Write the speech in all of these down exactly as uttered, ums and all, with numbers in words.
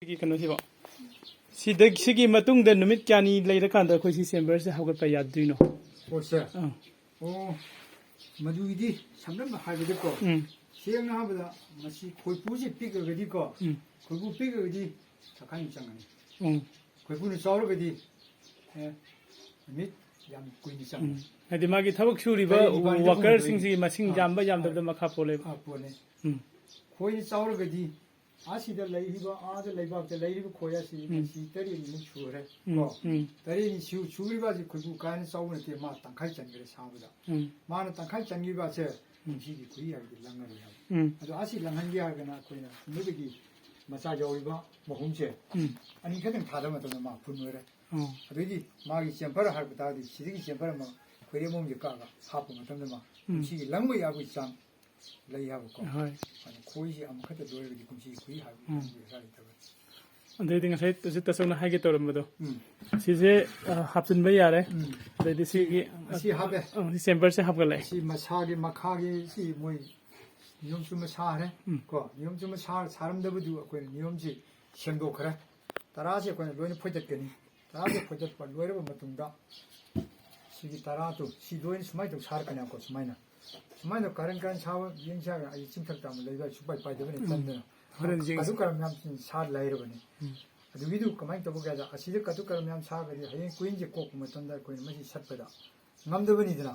ꯁꯤꯒꯤ ꯀꯩꯅꯣꯁꯤꯕꯣ, ꯁꯤꯗ, ꯁꯤꯒꯤ ꯃꯇꯨꯡꯗ ꯅꯨꯃꯤꯠ ꯀꯌꯥꯅꯤ ꯂꯩꯔꯀꯥꯟꯗ ꯑꯩꯈꯣꯏ ꯁꯤ ꯆꯦꯝꯕꯔꯁꯦ ꯍꯧꯒꯠꯄ ꯌꯥꯗꯣꯏꯅꯣ? ꯄꯣꯠꯁꯦ? ꯑꯥ꯫ ꯑꯣ, ꯃꯗꯨꯒꯤꯗꯤ ꯁꯝꯂꯞꯅ ꯍꯥꯏꯕꯗꯀꯣ, ꯎꯝ꯫ ꯁꯦꯡꯅ ꯍꯥꯏꯕꯗ ꯃꯁꯤ ꯈꯣꯏꯄꯨꯁꯤ ꯄꯤꯛꯂꯒꯗꯤꯀꯣ, ꯎꯝ꯫ ꯈꯣꯏꯄꯨ ꯄꯤꯛꯂꯒꯗꯤ ꯊꯥꯈꯥꯏ ꯆꯪꯒꯅꯤ꯫ ꯎꯝ꯫ ꯈꯣꯏꯄꯨꯅ ꯆꯥꯎꯔꯒꯗꯤ, ꯑꯦ, ꯅꯨꯃꯤꯠ ꯌꯥꯝ ꯀꯨꯏꯅ ꯆꯪꯒꯅꯤ꯫ ꯎꯝ꯫ ꯍꯥꯏꯗꯤ ꯃꯥꯒꯤ ꯊꯕꯛ ꯁꯨꯔꯤꯕ ꯀꯔꯤ ꯅꯤꯄꯥꯜꯅꯤꯗ ꯋꯥꯀꯔꯁꯤꯡꯁꯤ ꯍꯣꯡꯒꯗꯣꯏꯅꯤ? ꯃꯁꯤꯡ ꯑꯥ, ꯌꯥꯝꯕ ꯑꯥ꯫ ꯌꯥꯝꯗꯕꯗ ꯃꯈꯥ ꯄꯣꯜꯂꯦꯕ꯫ ꯑꯥ, ꯄꯣꯜꯂꯦ꯫ ꯎꯝ꯫ ꯈꯣꯏꯅ ꯆꯥꯎꯔꯒꯗꯤ ꯑꯁꯤꯗ ꯂꯩꯔꯤꯕ, ꯑꯥꯗ ꯂꯩꯕꯥꯛꯇ ꯂꯩꯔꯤꯕ ꯈꯣꯏ ꯑꯁꯤ ꯎꯝ꯫ ꯉꯁꯤ ꯇꯔꯦꯠꯅꯤꯃꯨꯛ ꯁꯨꯔꯦ꯫ ꯎꯝ, ꯀꯣ? ꯎꯝ꯫ ꯇꯔꯦꯠꯅꯤ ꯁꯨ-, ꯁꯨꯔꯤꯕ ꯑꯁꯤ ꯈꯣꯏꯕꯨ ꯀꯥꯏꯅ ꯆꯥꯎꯕ ꯅꯠꯇꯦ, ꯃꯥ ꯇꯪꯈꯥꯏ ꯆꯟꯈ꯭ꯔꯦ ꯁꯥꯕꯗ꯫ ꯎꯝ꯫ ꯃꯥꯅ ꯇꯪꯈꯥꯏ ꯆꯟꯈꯤꯕ ꯑꯁꯦ ꯎꯝ꯫ ꯀꯨꯝꯁꯤꯒꯤ ꯈꯨꯍꯤ ꯍꯥꯏꯕꯗꯤ ꯂꯪꯉꯔꯣꯏ ꯍꯥꯏꯕ꯫ ꯎꯝ꯫ ꯑꯗꯣ ꯑꯁꯤ ꯂꯪꯍꯟꯒꯦ ꯍꯥꯏꯔꯒꯅ ꯑꯩꯈꯣꯏꯅ ꯃꯗꯨꯗꯒꯤ ꯃꯆꯥ ꯌꯥꯎꯔꯤꯕ ꯃꯍꯨꯝꯁꯦ ꯎꯝ꯫ ꯑꯅꯤ ꯈꯛꯇꯪ ꯊꯥꯗꯕ ꯃꯇꯝꯗ ꯃꯥ ꯐꯨꯟ ꯑꯣꯏꯔꯦ꯫ ꯑꯣ꯫ ꯑꯗꯨꯏꯗꯤ ꯃꯥꯒꯤ ꯆꯦꯝꯐꯔ ꯍꯥꯏꯕ ꯇꯥꯔꯗꯤ ꯁꯤꯗꯒꯤ ꯆꯦꯝꯐꯔ ꯑꯃ ꯈꯣꯏꯔꯦꯝ ꯃꯍꯨꯝꯁꯦ ꯀꯛꯑꯒ ꯍꯥꯞꯄ ꯃꯇꯝꯗ ꯃꯥ ꯎꯝ꯫ ꯀꯨꯝꯁꯤꯒꯤ ꯂꯪꯕ ꯌꯥꯕꯒꯤ ꯆꯥꯡ ꯂꯩ ꯍꯥꯏꯕꯀꯣ꯫ ꯍꯣꯏ꯫ ꯑꯗꯨ ꯈꯣꯏꯁꯤ ꯑꯃꯈꯛꯇ ꯂꯣꯏꯔꯒꯗꯤ ꯀꯨꯝꯁꯤ ꯈꯣꯏ ꯍꯥꯏꯕ ꯎꯝ꯫ ꯕꯦꯔꯥ ꯂꯩꯇꯕ꯫ ꯑꯗꯩꯗꯤ ꯉꯁꯥꯏ ꯇꯁꯨ ꯇꯁꯧꯅ ꯍꯥꯏꯒꯦ ꯇꯧꯔꯝꯕꯗꯣ꯫ ꯎꯝ꯫ ꯁꯤꯁꯦ, ꯑ, ꯍꯥꯞꯆꯤꯟꯕ ꯌꯥꯔꯦ꯫ ꯎꯝ꯫ ꯑꯗꯩꯗꯤ ꯁꯤꯒꯤ, ꯑꯁꯤ ꯍꯥꯞꯄꯦ꯫ ꯑ, ꯁꯤ ꯆꯦꯝꯕꯔꯁꯦ ꯍꯥꯞꯀꯠꯂꯦ꯫ ꯁꯤ ꯃꯁꯥꯒꯤ ꯃꯈꯥꯒꯤ ꯁꯤ ꯃꯣꯏ ꯅꯤꯌꯣꯝ ꯆꯨꯝꯕ ꯁꯥꯈ꯭ꯔꯦ꯫ ꯎꯝ꯫ ꯀꯣ, ꯅꯤꯌꯣꯝ ꯆꯨꯝꯕ ꯁꯥ-, ꯁꯥꯔꯝꯗꯕꯗꯨ ꯑꯩꯈꯣꯏꯅ ꯅꯤꯌꯣꯝꯁꯤ ꯁꯦꯝꯗꯣꯛꯈ꯭ꯔꯦ꯫ ꯇꯔꯥꯁꯦ ꯑꯩꯈꯣꯏꯅ ꯂꯣꯏꯅ ꯐꯣꯏꯗꯠꯀꯅꯤ꯫ ꯇꯔꯥꯁꯦ ꯐꯣꯏꯗꯠꯄ ꯂꯣꯏꯔꯕ ꯃꯇꯨꯡꯗ ꯁꯤꯒꯤ ꯇꯔꯥꯗꯨ ꯁꯤ ꯂꯣꯏꯅ ꯁꯨꯃꯥꯏꯅ ꯇꯧ ꯁꯥꯔꯛꯀꯅꯦꯕꯀꯣ, ꯁꯨꯃꯥꯏꯅ꯫ ꯁꯨꯃꯥꯏꯅ ꯀꯔꯟ ꯀꯔꯟ ꯁꯥꯕ ꯌꯦꯡꯁꯤ ꯍꯥꯏꯔꯒ ꯑꯩ ꯆꯤꯡꯊꯛꯇ ꯑꯃ ꯂꯩꯕ ꯁꯨꯄꯥꯏ ꯄꯥꯏꯗꯕꯅꯤ, ꯎꯝ꯫ ꯇꯟꯗꯅ꯫ ꯍꯣꯔꯦꯟ ꯌꯦꯡꯁꯤ꯫ ꯀꯗꯨ ꯀꯔꯝ ꯌꯥꯝ ꯁꯥ ꯂꯩꯔꯕꯅꯤ꯫ ꯎꯝ꯫ ꯑꯗꯨꯒꯤꯗꯨ ꯀꯃꯥꯏꯅ ꯇꯧꯕ ꯀꯥꯏꯗ ꯑꯁꯤꯗ ꯀꯗꯨ ꯀꯔꯝ ꯌꯥꯝ ꯁꯥꯔꯒꯗꯤ ꯍꯌꯦꯡ ꯀꯨꯏꯟꯁꯦ ꯀꯣꯛꯄ ꯃꯇꯝꯗ ꯑꯩꯈꯣꯏꯅ ꯃꯁꯤ ꯁꯠꯄꯗ ꯉꯝꯗꯕꯅꯤꯗꯅ꯫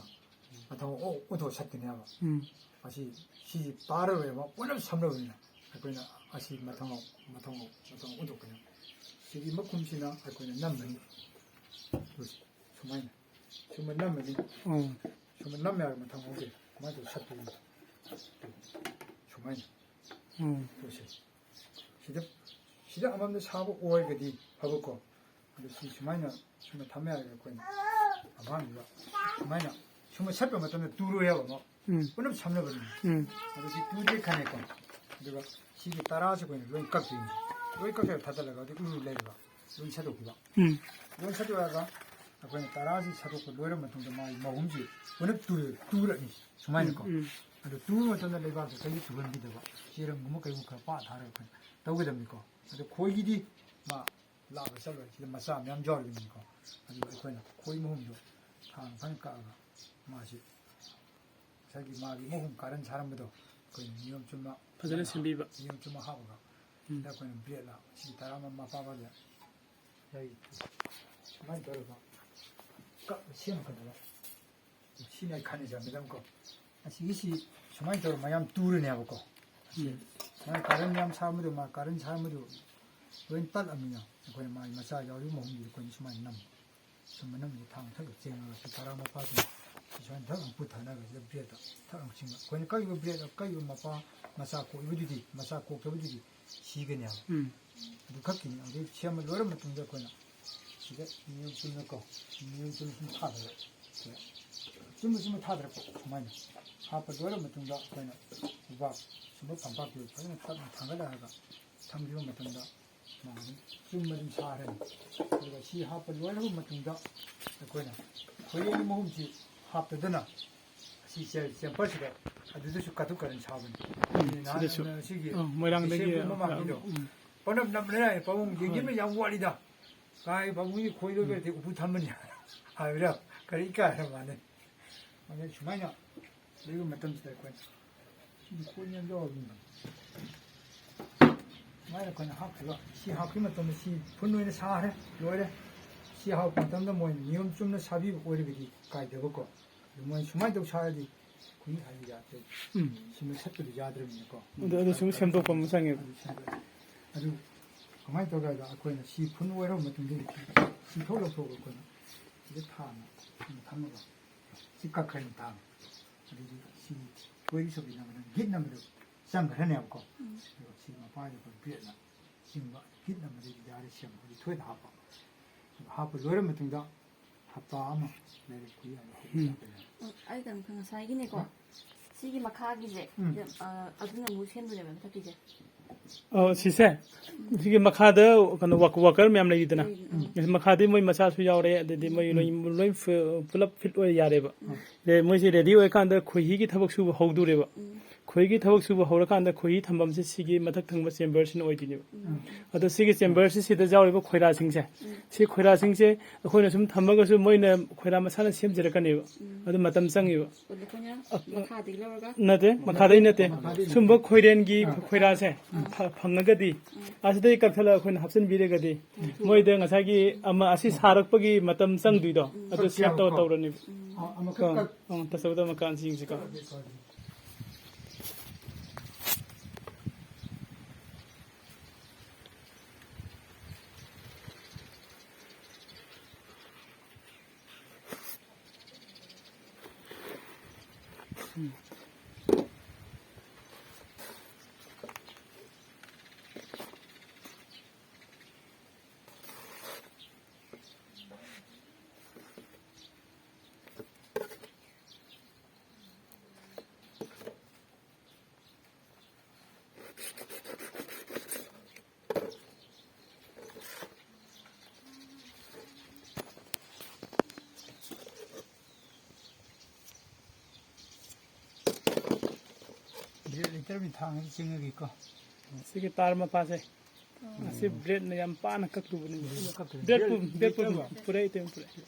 ꯃꯊꯪ ꯑꯣ ꯑꯣꯟꯊꯣꯛ ꯁꯠꯀꯅꯦꯕ꯫ ꯎꯝ꯫ ꯑꯁꯤ, ꯁꯤꯁꯤ ꯄꯥꯔꯔꯣꯏꯕ ꯄꯨꯂꯞ ꯁꯝꯂꯕꯅꯤꯅ ꯑꯩꯈꯣꯏꯅ ꯑꯁꯤ ꯃꯊꯪ ꯃꯊꯪ ꯃꯊꯪ ꯑꯣꯟꯊꯣꯛꯀꯅꯦꯕ꯫ ꯁꯤꯒꯤ ꯃꯈꯨꯝꯁꯤꯅ ꯑꯩꯈꯣꯏꯅ ꯅꯝꯃꯅꯤ꯫ ꯁꯨꯃꯥꯏꯅ꯫ ꯁꯨꯝꯕ ꯅꯝꯃꯅꯤ꯫ ꯎꯝ꯫ ꯁꯨꯝꯕ ꯅꯝꯃꯦ ꯍꯥꯏꯔꯒ ꯃꯊꯪ ꯑꯃꯨꯛꯁꯦ ꯀꯃꯥꯏꯅ ꯇꯧꯔ ꯁꯠꯇꯣꯏꯅꯣ? ꯁꯨꯃꯥꯏꯅ꯫ ꯎꯝ꯫ ꯇꯧꯁꯦ꯫ ꯁꯤꯗ, ꯁꯤꯗ ꯑꯃꯃꯝꯗ ꯁꯥꯕ ꯑꯣꯏꯔꯒꯗꯤ ꯐꯕꯀꯣ꯫ ꯑꯗꯨ ꯁꯤ ꯁꯨꯃꯥꯏꯅ ꯁꯨꯝꯕ ꯊꯝꯃꯦ ꯍꯥꯏꯔꯒ ꯑꯩꯈꯣꯏꯅ ꯑꯍꯥꯟꯕꯗ ꯁꯨꯃꯥꯏꯅ ꯁꯨꯝꯕ ꯁꯠꯄ ꯃꯇꯝꯗ ꯇꯨꯔꯣꯏ ꯍꯥꯏꯕ ꯑꯃ ꯎꯝ꯫ ꯄꯨꯂꯞ ꯁꯝꯅꯕꯅꯤ꯫ ꯎꯝ꯫ ꯑꯗꯨ ꯁꯤ ꯇꯨꯗꯦ ꯈꯜꯂꯦꯀꯣ꯫ ꯑꯗꯨꯒ ꯁꯤꯒꯤ ꯇꯔꯥꯁꯤ ꯑꯩꯈꯣꯏꯅ ꯂꯣꯏ ꯀꯛꯇꯣꯏꯅꯤ꯫ ꯂꯣꯏ ꯀꯛꯑꯒ ꯊꯥꯗꯠꯂꯒ ꯑꯗꯨ ꯎꯔꯨ ꯂꯩꯔꯤꯕ ꯂꯣꯏ ꯁꯠꯇꯣꯛꯈꯤꯕ꯫ ꯎꯝ꯫ ꯂꯣꯏ ꯁꯠꯇꯣꯛꯑꯒ ꯑꯩꯈꯣꯏꯅ ꯇꯔꯥꯁꯤ ꯁꯠꯇꯣꯛꯄ ꯂꯣꯏꯔ ꯃꯇꯨꯡꯗ ꯃꯥꯒꯤ ꯃꯍꯨꯝꯁꯤ ꯄꯨꯂꯞ ꯇꯨꯔ-, ꯇꯨꯔꯅꯤ ꯁꯨꯃꯥꯏꯅꯀꯣ꯫ ꯎꯝ, ꯎꯝ꯫ ꯑꯗꯨ ꯇꯨꯕ ꯃꯇꯝꯗ ꯂꯩꯕꯥꯛꯁꯤ ꯀꯩꯁꯨ ꯇꯨꯍꯟꯕꯤꯗꯕ, ꯆꯦꯔꯪꯒꯨꯝꯕ ꯀꯩꯒꯨꯝꯕ ꯈꯔ ꯄꯥ ꯊꯥꯔꯒ ꯑꯩꯈꯣꯏꯅ ꯇꯧꯒꯗꯕꯅꯤꯀꯣ꯫ ꯑꯗꯣ ꯈꯣꯏꯒꯤꯗꯤ ꯃꯥ ꯂꯥꯞꯅ ꯆꯠꯂꯣꯏ, ꯁꯤꯗ ꯃꯆꯥ ꯃꯌꯥꯝ ꯌꯥꯎꯔꯤꯕꯅꯤꯀꯣ꯫ ꯑꯗꯨꯒ ꯑꯩꯈꯣꯏꯅ ꯈꯣꯏ ꯃꯍꯨꯝꯗꯣ ꯊꯥꯡ ꯐꯖꯅ ꯀꯛꯑꯒ ꯃꯥꯁꯤ ꯉꯁꯥꯏꯒꯤ ꯃꯥꯒꯤ ꯃꯍꯨꯝ ꯀꯥꯔꯟ ꯁꯥꯔꯝꯕꯗꯣ ꯑꯩꯈꯣꯏꯅ ꯅꯤꯌꯣꯝ ꯆꯨꯝꯅ ꯐꯖꯅ ꯁꯦꯝꯕꯤꯕ꯫ ꯅꯤꯌꯣꯝ ꯆꯨꯝꯅ ꯍꯥꯞꯄꯒ ꯎꯝ꯫ ꯁꯤꯗ ꯑꯩꯈꯣꯏꯅ ꯕ꯭ꯂꯦꯗꯂ ꯁꯤ ꯇꯔꯥ ꯑꯃ ꯃꯄꯥ ꯑꯃꯗ ꯂꯩ꯫ ꯁꯨꯃꯥꯏꯅ ꯇꯧꯔꯒ ꯀꯛ-, ꯁꯦꯝꯃꯛꯀꯗꯕ꯫ ꯁꯤꯅ ꯑꯩ ꯈꯟꯅꯖꯕ, ꯃꯦꯗꯥꯝ ꯀꯣ꯫ ꯑꯁꯤꯒꯤꯁꯤ ꯁꯨꯃꯥꯏꯅ ꯇꯧꯔꯒ ꯃꯌꯥꯝ ꯇꯨꯔꯅꯦꯕꯀꯣ꯫ ꯑꯁꯤ ꯎꯝ꯫ ꯁꯨꯃꯥꯏꯅ ꯀꯥꯔꯟ ꯌꯥꯝ ꯁꯥꯔꯝꯕꯗꯣ, ꯃꯥ ꯀꯥꯔꯟ ꯁꯥꯔꯝꯕꯗꯣ ꯂꯣꯏ ꯇꯠꯂꯕꯅꯤꯅ ꯑꯩꯈꯣꯏꯅ ꯃꯥꯒꯤ ꯃꯆꯥ ꯌꯥꯎꯔꯤꯕ ꯃꯍꯨꯝꯁꯤꯗ ꯑꯩꯈꯣꯏꯅ ꯁꯨꯃꯥꯏꯅ ꯅꯝꯃꯤ꯫ ꯁꯨꯝ ꯃꯅꯝꯁꯤ ꯊꯥꯡ ꯊꯛ ꯆꯦꯡꯉꯒ ꯁꯤ ꯇꯔꯥ ꯃꯄꯥꯁꯤꯅ ꯁꯤ ꯁꯨꯃꯥꯏꯅ ꯊꯛ ꯑꯃꯨꯛ ꯄꯨꯊꯅꯒ ꯁꯤꯗ ꯕ꯭ꯂꯦꯗꯇ ꯊꯛ ꯑꯃꯨꯛ ꯆꯤꯡꯕ꯫ ꯑꯩꯈꯣꯏꯅ ꯀꯛꯏꯕ ꯕ꯭ꯂꯦꯗ, ꯀꯛꯏꯕ ꯃꯄꯥ, ꯃꯆꯥ ꯀꯣꯛꯏꯕꯗꯨꯗꯤ, ꯃꯆꯥ ꯀꯣꯛꯇꯕꯗꯨꯗꯤ ꯁꯤꯒꯅꯦꯕ꯫ ꯎꯝ꯫ ꯑꯗꯨ ꯈꯛꯀꯤꯅꯤ꯫ ꯑꯗꯨ ꯁꯦꯝꯕ ꯂꯣꯏꯔ ꯃꯇꯨꯡꯗ ꯑꯩꯈꯣꯏꯅ ꯁꯤꯗ ꯅꯤꯌꯣꯝ ꯆꯨꯝꯅꯀꯣ, ꯅꯤꯌꯣꯝ ꯆꯨꯝꯅ ꯁꯨꯝ ꯊꯥꯗꯕ꯫ ꯆꯨꯝꯅ ꯆꯨꯝꯅ ꯊꯥꯗꯔꯛꯄ ꯁꯨꯃꯥꯏꯅ꯫ ꯍꯥꯞꯄ ꯂꯣꯏꯔ ꯃꯇꯨꯡꯗ ꯑꯩꯈꯣꯏꯅ ꯎꯕꯥꯛ ꯁꯨꯝꯕ ꯐꯝꯄꯥꯛꯇꯨ ꯐꯖꯅ ꯇꯞꯅ ꯊꯥꯡꯒꯠꯂꯛꯑꯒ ꯊꯝꯈꯤꯕ ꯃꯇꯝꯗ ꯃꯥ ꯑꯗꯨꯝ ꯆꯨꯝꯅ ꯑꯗꯨꯝ ꯁꯥꯔꯅꯤ꯫ ꯑꯗꯨꯒ ꯁꯤ ꯍꯥꯞꯄ ꯂꯣꯏꯔꯕ ꯃꯇꯨꯡꯗ ꯑꯩꯈꯣꯏꯅ ꯈꯣꯏꯔꯦꯟꯒꯤ ꯃꯍꯨꯝꯁꯤ ꯍꯥꯞꯇꯗꯅ ꯑꯁꯤ ꯆꯦ-, ꯆꯦꯝꯄꯔꯁꯤꯗ ꯑꯗꯨꯗꯁꯨ ꯀꯥꯇꯨ ꯀꯥꯔꯟ ꯁꯥꯕꯅꯤ꯫ ꯎꯝ, ꯑꯩ ꯅꯍꯥꯟ ꯁꯤꯗꯁꯨ꯫ ꯑꯁꯤꯒꯤ ꯑ, ꯃꯣꯏꯔꯥꯡꯗꯒꯤ, ꯗꯤꯁꯦꯝꯕꯔ ꯃꯃꯥꯡꯒꯤꯗꯣ ꯎꯝ꯫ ꯄꯅꯝ ꯅꯝꯂꯦ ꯍꯥꯏ, ꯄꯥꯕꯨꯡ ꯌꯦꯡꯖꯤꯟꯕ ꯍꯣꯏ꯫ ꯌꯥꯝ ꯋꯥꯠꯂꯤꯗ꯫ ꯀꯥꯏ ꯄꯥꯕꯨꯡꯒꯤ ꯈꯣꯏ ꯂꯣꯏꯕ ꯅꯠꯇꯦ, ꯎꯄꯨ ꯊꯝꯕꯅꯤ ꯍꯥꯏꯕ꯭ꯔꯥ? ꯀꯔꯤ ꯏꯀꯥꯏ ꯍꯥꯏꯕ ꯃꯥꯅꯦ꯫ ꯑꯗ ꯁꯨꯃꯥꯏꯅ ꯂꯩꯕ ꯃꯇꯝꯁꯤꯗ ꯑꯩꯈꯣꯏꯅ ꯁꯤꯗꯤ ꯈꯣꯏ ꯌꯥꯝ ꯌꯥꯎꯔꯕꯅꯤꯅ ꯁꯨꯃꯥꯏꯅ ꯑꯩꯈꯣꯏꯅ ꯍꯥꯞꯈꯤꯕ, ꯁꯤ ꯍꯥꯞꯈꯤꯕ ꯃꯇꯝꯗ ꯁꯤ ꯐꯨꯟ ꯑꯣꯏꯅ ꯁꯥꯔꯦ, ꯂꯣꯏꯔꯦ꯫ ꯁꯤ ꯍꯥꯞꯄ ꯃꯇꯝꯗ ꯃꯣꯏꯅ ꯅꯤꯌꯣꯝ ꯆꯨꯝꯅ ꯁꯥꯕꯤꯕ ꯑꯣꯏꯔꯒꯗꯤ ꯀꯥꯏꯗꯕꯀꯣ꯫ ꯑꯗꯨ ꯃꯣꯏ ꯁꯨꯃꯥꯏꯅ ꯇꯧ ꯁꯥꯔꯗꯤ ꯑꯩꯈꯣꯏ ꯍꯥꯏꯕ ꯌꯥꯗ꯭ꯔꯦ꯫ ꯎꯝ꯫ ꯁꯤꯃ ꯁꯠꯄꯗꯤ ꯌꯥꯗ꯭ꯔꯕꯅꯤꯅꯀꯣ꯫ ꯑꯗꯨ, ꯑꯗꯨ ꯁꯨꯝ ꯁꯦꯝꯗꯣꯛꯄ ꯑꯃ ꯆꯪꯉꯦꯕ꯫ ꯑꯗꯨ ꯁꯦꯝꯗꯣꯛꯑꯦ꯫ ꯑꯗꯨ ꯀꯃꯥꯏꯅ ꯇꯧꯒꯦ ꯍꯥꯏꯗ, ꯑꯩꯈꯣꯏꯅ ꯁꯤ ꯐꯨꯟ ꯑꯣꯏꯔꯕ ꯃꯇꯨꯡꯗꯒꯤ ꯁꯤ ꯊꯣꯛ ꯂꯧꯊꯣꯛꯑꯒ ꯑꯩꯈꯣꯏꯅ ꯁꯤꯗ ꯊꯥꯅ ꯁꯨꯝ ꯊꯝꯃꯒ ꯁꯤ ꯀꯛꯈ꯭ꯔꯅꯤ ꯊꯥꯅ꯫ ꯑꯗꯨꯗꯤ ꯁꯤ ꯈꯣꯏꯔꯤ ꯁꯣꯛꯄꯤ ꯅꯝꯕꯗ ꯒꯤꯠ ꯅꯝꯕꯗ ꯆꯪꯈ꯭ꯔꯅꯦꯕꯀꯣ꯫ ꯎꯝ꯫ ꯑꯗꯨꯒ ꯁꯤ ꯃꯄꯥꯁꯤꯗ ꯑꯩꯈꯣꯏ ꯕ꯭ꯂꯦꯗꯅ ꯆꯤꯡꯕ, ꯒꯤꯠ ꯅꯝꯕꯗꯒꯤ ꯌꯥꯔꯦ ꯁꯦꯝꯕ꯫ ꯍꯧꯖꯤꯛ ꯊꯣꯏꯅ ꯍꯥꯞꯄ꯫ ꯑꯗꯨ ꯍꯥꯞꯄ ꯂꯣꯏꯔ ꯃꯇꯨꯡꯗ ꯍꯞꯇꯥ ꯑꯃ ꯂꯩꯔꯒ ꯈꯣꯏ ꯌꯥꯔꯦ꯫ ꯎꯝ꯫ ꯎꯝ, ꯑꯩ ꯀꯩꯅꯣ, ꯉꯁꯥꯏꯒꯤꯅꯦꯀꯣ, ꯍꯥ? ꯁꯤꯒꯤ ꯃꯈꯥꯒꯤꯁꯦ, ꯎꯝ꯫ ꯑ, ꯑꯗꯨꯅ ꯑꯃꯨꯛ ꯁꯦꯝꯗꯣꯏꯅꯦꯕ ꯃꯊꯛꯀꯤꯁꯦ꯫ ꯑꯣ, ꯁꯤꯁꯦ? ꯁꯤꯒꯤ ꯃꯈꯥꯗ ꯀꯩꯅꯣ ꯋꯥꯛ-, ꯋꯥꯀꯔ ꯃꯌꯥꯝ ꯂꯩꯔꯤꯗꯅ? ꯎꯝ, ꯎꯝ꯫ ꯃꯈꯥꯗꯤ ꯃꯣꯏ ꯃꯆꯥꯁꯨ ꯌꯥꯎꯔꯦ, ꯑꯗꯩꯗꯤ ꯃꯣꯏ ꯂꯣꯏ, ꯎꯝ꯫ ꯂꯣꯏ ꯐ-, ꯄꯨꯂꯞ ꯐꯤꯠ ꯑꯣꯏ ꯌꯥꯔꯦꯕ꯫ ꯎꯝ꯫ ꯑꯗꯩ ꯃꯣꯏꯁꯦ ꯔꯦꯗꯤ ꯑꯣꯏꯔꯀꯥꯟꯗ ꯈꯣꯏꯍꯤꯒꯤ ꯊꯕꯛ ꯁꯨꯕ ꯍꯧꯗꯣꯔꯦꯕ꯫ ꯎꯝ꯫ ꯈꯣꯏꯒꯤ ꯊꯕꯛ ꯁꯨꯕ ꯍꯧꯔꯀꯥꯟꯗ ꯈꯣꯏꯍꯤ ꯊꯝꯐꯝꯁꯦ ꯁꯤꯒꯤ ꯃꯊꯛ ꯊꯪꯕ ꯆꯦꯝꯕꯔꯁꯤꯅ ꯑꯣꯏꯗꯣꯏꯅꯦꯕ꯫ ꯑꯗꯣ ꯁꯤꯒꯤ ꯆꯦꯝꯕꯔꯁꯤ ꯁꯤꯗ ꯌꯥꯎꯔꯤꯕ ꯈꯣꯏꯔꯥꯁꯤꯡꯁꯦ, ꯁꯤ ꯈꯣꯏꯔꯥꯁꯤꯡꯁꯦ ꯑꯩꯈꯣꯏꯅ ꯁꯨꯝ ꯊꯝꯃꯒꯁꯨ ꯃꯣꯏꯅ ꯈꯣꯏꯔꯥ ꯃꯁꯥꯅ ꯁꯦꯝꯖꯔꯛꯀꯅꯦꯕ꯫ ꯑꯗꯨ ꯃꯇꯝ ꯆꯪꯉꯦꯕ꯫ ꯑꯗꯨ ꯑꯩꯈꯣꯏꯅ ꯃꯈꯥꯗꯒꯤ ꯂꯧꯔꯒ ꯅꯠꯇꯦ, ꯃꯈꯥꯗꯩ ꯅꯠꯇꯦ꯫ ꯁꯨꯝꯕ ꯈꯣꯏꯔꯦꯟꯒꯤ ꯈꯣꯏꯔꯥꯁꯦ ꯐ-, ꯐꯪꯉꯒꯗꯤ ꯑꯁꯤꯗꯒꯤ ꯀꯛꯊꯠꯂꯒ ꯑꯩꯈꯣꯏꯅ ꯍꯥꯞꯆꯤꯟꯕꯤꯔꯒꯗꯤ ꯃꯣꯏꯗ ꯉꯁꯥꯏꯒꯤ ꯑꯃ ꯑꯁꯤ ꯁꯥꯔꯛꯄꯒꯤ ꯃꯇꯝ ꯆꯪꯗꯣꯏꯗꯣ ꯑꯗꯨ ꯁꯦꯞ ꯇꯧꯔ ꯇꯧꯔꯅꯦꯕ꯫ ꯑ, ꯑꯃꯈꯛ ꯑ, ꯇꯧꯁꯜꯂꯨꯗ ꯑꯃꯨꯛ ꯀꯥꯟꯁꯤ ꯌꯦꯡꯁꯤꯀꯣ꯫ ꯕ꯭ꯔꯦꯗ ꯂꯤꯇꯔ ꯑꯃꯒꯤ ꯊꯥꯡꯁꯤ ꯆꯤꯡꯉꯒꯦꯀꯣ꯫ ꯁꯤꯒꯤ ꯇꯥꯔ ꯃꯄꯥꯁꯦ꯫ ꯑꯁꯤ ꯕ꯭ꯔꯦꯗꯅ ꯌꯥꯝ ꯄꯥꯅ ꯀꯛꯂꯨꯕꯅꯤ꯫ ꯀꯛꯇꯣꯏꯅꯦ꯫ ꯕ꯭ꯔꯦꯗ ꯄꯨ-, ꯕ꯭ꯔꯦꯗ ꯄꯨ-, ꯄꯨꯔꯛꯏ, ꯏꯇꯩꯃ ꯄꯨꯔꯛꯏ꯫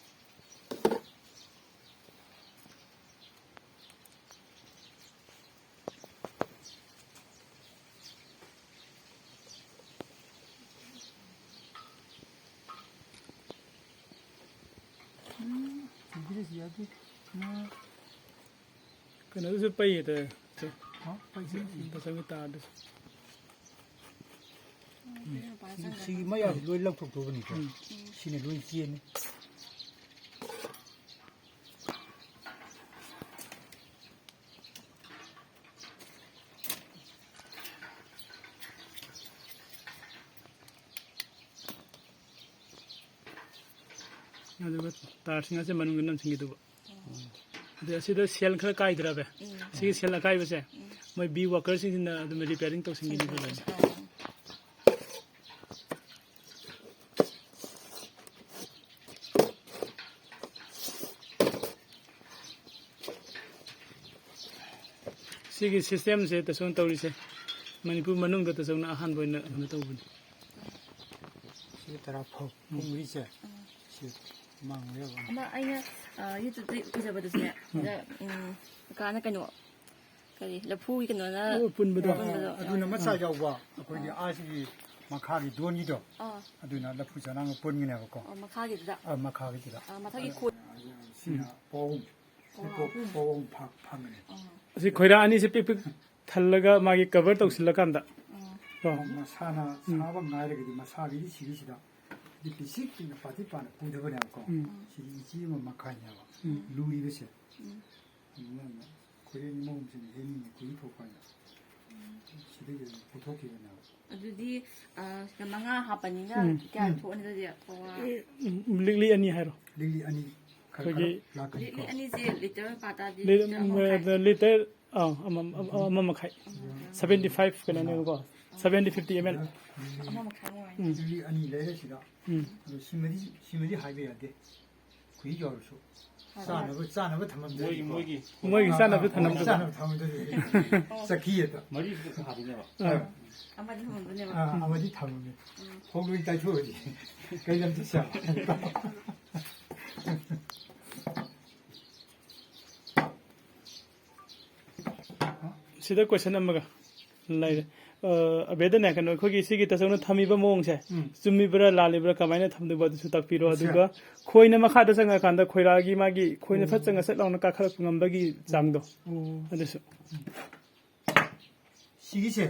ꯀꯩꯅꯣꯗꯨꯁꯨ ꯄꯩꯌꯦ ꯇꯧꯋꯦ꯫ ꯍꯥ? ꯄꯩꯁꯦ? ꯎꯝ, ꯄꯩꯁꯥꯒꯤ ꯇꯥꯔꯗꯨꯁꯨ꯫ ꯁꯤꯒꯤ ꯃꯌꯥꯁꯤ ꯂꯣꯏ ꯂꯧꯊꯣꯛꯇꯧꯕꯅꯤꯀꯣ꯫ ꯎꯝ꯫ ꯁꯤꯅ ꯂꯣꯏ ꯆꯦꯟꯅꯤ꯫ ꯑꯗꯨꯒ ꯇꯥꯔꯁꯤꯡ ꯑꯁꯦ ꯃꯅꯨꯡꯗ ꯅꯝꯁꯤꯟꯈꯤꯗꯧꯕ꯫ ꯑꯗꯩ ꯑꯁꯤꯗ ꯁꯦꯜ ꯈꯔ ꯀꯥꯏꯗ꯭ꯔꯕ? ꯎꯝ꯫ ꯁꯤꯒꯤ ꯁꯦꯜ ꯑꯀꯥꯏꯕꯁꯦ ꯎꯝ꯫ ꯃꯣꯏ ꯕꯤ ꯋꯥꯀꯔꯁꯤꯡꯁꯤꯅ ꯑꯗꯨꯝ ꯔꯤꯄꯤꯌꯥꯔꯤꯡ ꯇꯧꯁꯤꯟꯈꯤꯅꯤ ꯐꯖꯅ꯫ ꯑꯥ꯫ ꯁꯤꯒꯤ system ꯁꯦ ꯇꯁꯣꯝ ꯇꯧꯔꯤꯁꯦ ꯃꯅꯤꯄꯨꯔ ꯃꯅꯨꯡꯗ ꯇꯁꯣꯝꯅ ꯑꯍꯥꯟꯕ ꯑꯣꯏꯅ ꯀꯩꯅꯣ ꯇꯧꯕꯅꯤ꯫ ꯁꯤ ꯇꯔꯥ ꯐꯧ ꯄꯨꯡꯔꯤꯁꯦ꯫ ꯁꯤ ꯃꯥꯡꯉꯨꯔꯦꯕ꯫ ꯑꯃ ꯑꯩꯅ, ꯑ, YouTube ꯇ ꯎꯖꯕꯗꯁꯨꯅꯦ, ꯁꯤꯗ, ꯎꯝ, ꯀꯀꯥꯅ ꯀꯩꯅꯣ, ꯀꯔꯤ, ꯂꯐꯨꯒꯤ ꯀꯩꯅꯣꯅ ꯑꯣ, ꯄꯨꯟꯕꯗꯣ꯫ ꯄꯨꯟꯕꯗꯣ꯫ ꯑꯗꯨꯅ ꯃꯆꯥ ꯌꯥꯎꯕ꯫ ꯑꯩꯈꯣꯏꯒꯤ ꯑꯥ, ꯁꯤꯒꯤ ꯃꯈꯥꯒꯤ ꯗꯣꯟꯒꯤꯗꯣ꯫ ꯑꯥ꯫ ꯑꯗꯨꯅ ꯂꯐꯨ ꯆꯅꯥꯡꯒ ꯄꯨꯟꯒꯅꯦꯕꯀꯣ꯫ ꯑꯣ, ꯃꯈꯥꯒꯤꯗꯨꯗ? ꯑꯥ, ꯃꯈꯥꯒꯤꯗꯨꯗ꯫ ꯑꯥ, ꯃꯊꯛꯀꯤ ꯈꯣꯏ-, ꯁꯤꯅ ꯄꯣꯝ꯫ ꯄꯣꯝ ꯐꯪ-, ꯐꯪꯒꯅꯤ꯫ ꯑꯥ꯫ ꯑꯁꯤ ꯈꯣꯏꯔꯥ ꯑꯅꯤꯁꯦ ꯄꯤꯛ ꯄꯤꯛ ꯊꯜꯂꯒ ꯃꯥꯒꯤ cover ꯇꯧꯁꯤꯜꯂꯀꯥꯟꯗ꯫ ꯑꯥ꯫ ꯀꯣ? ꯃꯁꯥꯅ ꯎꯝ꯫ ꯁꯥꯕ ꯉꯥꯏꯔꯒꯗꯤ ꯃꯁꯥꯒꯤꯗꯤ ꯁꯤꯒꯤꯁꯤꯗ ꯍꯥꯏꯗꯤ ꯄꯤꯁꯤꯛ ꯄꯤꯛꯅ ꯄꯥꯊꯤ ꯄꯥꯅ ꯄꯨꯗꯕꯅꯦꯕꯀꯣ꯫ ꯎꯝ꯫ ꯁꯤꯗꯤ ꯏꯟꯆꯤ ꯑꯃ ꯃꯈꯥꯏꯅꯦꯕ꯫ ꯎꯝ꯫ ꯂꯨꯔꯤꯕꯁꯦ꯫ ꯎꯝ꯫ ꯑꯗꯨꯅ ꯈꯣꯏꯔꯦꯟꯒꯤ ꯃꯑꯣꯡꯁꯤꯅ ꯍꯦꯟꯅ ꯀꯨꯏ ꯊꯣꯛꯄ ꯍꯥꯏꯅ ꯁꯤꯗꯒꯤ ꯑꯗꯨꯝ ꯄꯨꯊꯣꯛꯈꯤꯕꯅꯦꯕ꯫ ꯑꯗꯨꯗꯤ, ꯑ, ꯁꯤꯗ ꯃꯉꯥ ꯍꯥꯞꯄꯅꯤꯅ ꯎꯝ꯫ ꯀꯌꯥ ꯎꯝ꯫ ꯊꯣꯛꯑꯅꯤ ꯑꯗꯨꯗꯤ? ꯄꯋꯥ? ꯑꯦ, ꯎꯝ, ꯂꯤꯛꯂꯤ ꯑꯅꯤ ꯍꯥꯏꯔꯣ꯫ ꯂꯤꯛꯂꯤ ꯑꯅꯤ ꯈꯔ ꯑꯩꯈꯣꯏꯒꯤ ꯈꯔ ꯂꯥꯛꯀꯅꯤꯀꯣ꯫ ꯂꯤꯛꯂꯤ ꯑꯅꯤꯁꯦ ꯂꯤꯇꯔ ꯄꯥ ꯇꯥꯔꯗꯤ ꯂꯤꯛ-, ꯂꯤꯇꯔ ꯑꯃ ꯃꯈꯥꯏ꯫ ꯂꯤꯇꯔ, ꯑꯥ, ꯑꯃ, ꯑꯃ, ꯑꯃ ꯃꯈꯥꯏ꯫ ꯑꯃ ꯃꯈꯥꯏ꯫ Seventy five ꯀꯩꯅꯣꯅꯦꯕꯀꯣ꯫ Seventy fifty M L꯫ ꯂꯤꯛꯂꯤ ꯑꯃ ꯃꯈꯥꯏ ꯑꯣꯏꯔꯦ꯫ ꯎꯝ꯫ ꯂꯤꯛꯂꯤ ꯑꯅꯤ ꯂꯩꯔꯦ ꯁꯤꯗ꯫ ꯎꯝ꯫ ꯑꯗꯣ ꯁꯤꯃꯗꯤ, ꯁꯤꯃꯗꯤ ꯍꯥꯏꯕ ꯌꯥꯗꯦ꯫ ꯈꯨꯍꯤ ꯌꯥꯎꯔꯁꯨ꯫ ꯍꯣꯏ꯫ ꯆꯥꯅꯕ, ꯆꯥꯅꯕ ꯊꯝꯃꯝꯗ꯭ꯔꯗꯤ ꯃꯣꯏꯒꯤ, ꯀꯣ꯫ ꯃꯣꯏꯒꯤ꯫ ꯃꯣꯏꯒꯤ ꯑꯥ, ꯆꯥꯅꯕꯁꯨ ꯑꯥ, ꯊꯝꯃꯝꯗ꯭ꯔꯗꯤ꯫ ꯆꯥꯅꯕ ꯊꯝꯃꯝꯗ꯭ꯔꯗꯤ꯫ ꯑꯣ꯫ ꯆꯠꯈꯤ ꯍꯦꯛꯇ꯫ ꯃꯔꯤꯁꯨ ꯍꯥꯞꯄꯤꯅꯦꯕ꯫ ꯑꯥ꯫ ꯑꯃꯗꯤ ꯊꯝꯃꯝꯗꯣꯏꯅꯦꯕ꯫ ꯑꯥ, ꯑꯃꯗꯤ ꯊꯝꯃꯝꯃꯦ꯫ ꯎꯝ꯫ ꯐꯧ ꯂꯣꯏ ꯇꯥꯏꯊꯣꯛꯑꯗꯤ ꯀꯩ ꯂꯝ ꯆꯠꯁꯦ ꯍꯥꯏꯕ? ꯁꯤꯗ question ꯑꯃꯒ ꯂꯩꯔꯦ꯫ ꯑ, ꯑꯕꯦꯗꯅꯦ, ꯀꯩꯅꯣ, ꯑꯩꯈꯣꯏꯒꯤ ꯁꯤꯒꯤ ꯇꯥꯆꯧꯅ ꯊꯝꯃꯤꯕ ꯃꯑꯣꯡꯁꯦ, ꯎꯝ꯫ ꯆꯨꯝꯃꯤꯕ꯭ꯔꯥ, ꯂꯥꯜꯂꯤꯕ꯭ꯔꯥ, ꯀꯃꯥꯏꯅ ꯊꯝꯗꯣꯏꯕ, ꯑꯗꯨꯁꯨ ꯇꯥꯛꯄꯤꯔꯣ꯫ ꯑꯠꯆꯥ꯫ ꯑꯗꯨꯒ ꯈꯣꯏꯅ ꯃꯈꯥꯗ ꯆꯪꯉꯀꯥꯟꯗ ꯈꯣꯏꯔꯥꯒꯤ ꯃꯥꯒꯤ ꯈꯣꯏꯅ ꯐꯠ ꯆꯪꯉ ꯁꯠ ꯂꯥꯎꯅ ꯀꯥꯈꯠꯂꯛꯄ ꯉꯝꯕꯒꯤ ꯆꯥꯡꯗꯣ, ꯑꯣ꯫ ꯑꯗꯨꯁꯨ꯫ ꯁꯤꯒꯤꯁꯦ,